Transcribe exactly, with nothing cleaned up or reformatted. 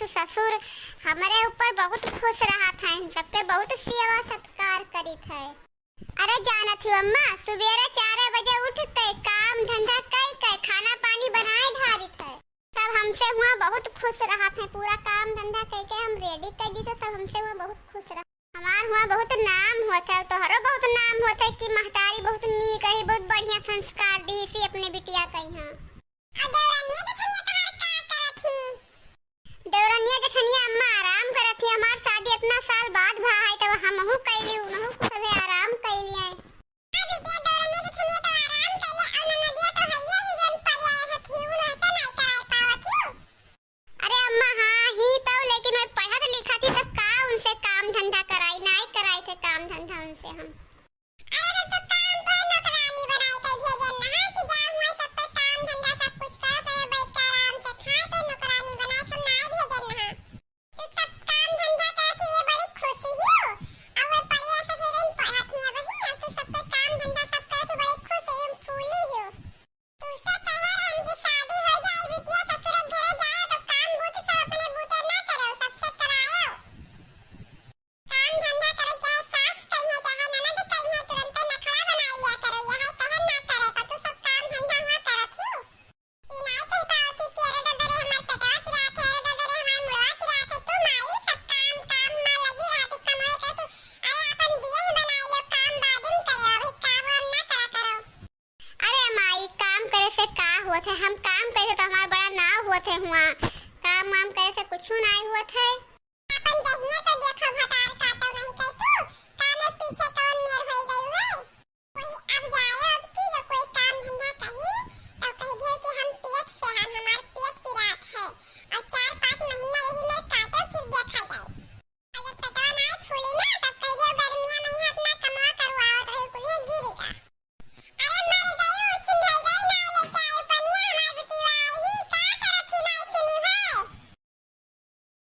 ससुर हमरे ऊपर बहुत खुश रहत हैं, सबके बहुत सेवा सत्कार करित है। अरे जानत हो अम्मा, सुबेरे चार बजे उठ के काम धंधा कई के खाना पानी बनाए ढारित है। सब हमसे हुआ बहुत खुश रहत हैं, पूरा काम धंधा कई के हम ready कर दी तो सब हमसे हुआ बहुत खुश रह। हमार हुआ बहुत नाम होत है, तोहरो बहुत नाम होत है कि महतारी बहुत नीक रही, बहुत बढ़िया संस्कार दी इसी अपने बिटिया के यहाँ। और देवरानिया के छनिया तोहार का करत ही? देवरानिया के छनिया अम्मा आराम करत ही, हमार शादी इतना साल बाद भा है, तब हमहू कैली, उनहू कुछ अबे आराम कैली है। हाँ बिटिया, देवरानिया के छनिया तो आराम कैली, और ननदिया तो हइये ही जौन पढ़िया है, थी उनहसे नहीं कराए पावत ही। अरे अम्मा, हाँ ही तो, लेकिन वे पढ़त लिखत ही तो का उनसे काम धंधा कराई, नहीं कराई थे काम धंधा उनसे हम। अरे तो, तो काम तो नौकरानी बनाए के भेजन ना, कि जा हुआ सब पे काम धंधा सब कुछ कर, सब बैठ के आराम से खा, तो नौकरानी बनाए हम ना भेजन ना। तू सब काम धंधा करत ही, ये बड़ी खुशी ही हो। अब वो पढ़िया से फिर पढ़त ही वही, अब तू सब पे काम धंधा सब करत ही, बड़ी खुशी ही, फूली ही हो। तुमसे कहे रहन कि शादी हो जाए, बिटिया ससुरे घरे जाए, तो काम बूत सब अपने बूते ना करे, सबसे कराए। काम धंधा करे, चाहे सास कहिए, चाहे ननद कहिए, तुरंते नखड़ा बनाई लिया करो, यह कहे ना करे, का तू सब काम धंधा हुआ करत ही हो। ई नाई कह पावत ही कि अरे दादा रे, हमार पेटवा पिरात है, अरे दादा रे, हमार मुड़वा पिरात है, तू माई सब काम, काम में लगी रहा, तू कमाई कर, तू, अरे अपन बियाह बनाई लो, काम बादिन करे, अभी काम वाम ना करा करो। अरे माई, काम करे से का होत है? हम काम करे से तो हमार बड़ा नाव होत है हुआ। काम वाम करे से कुछ नाई होत है।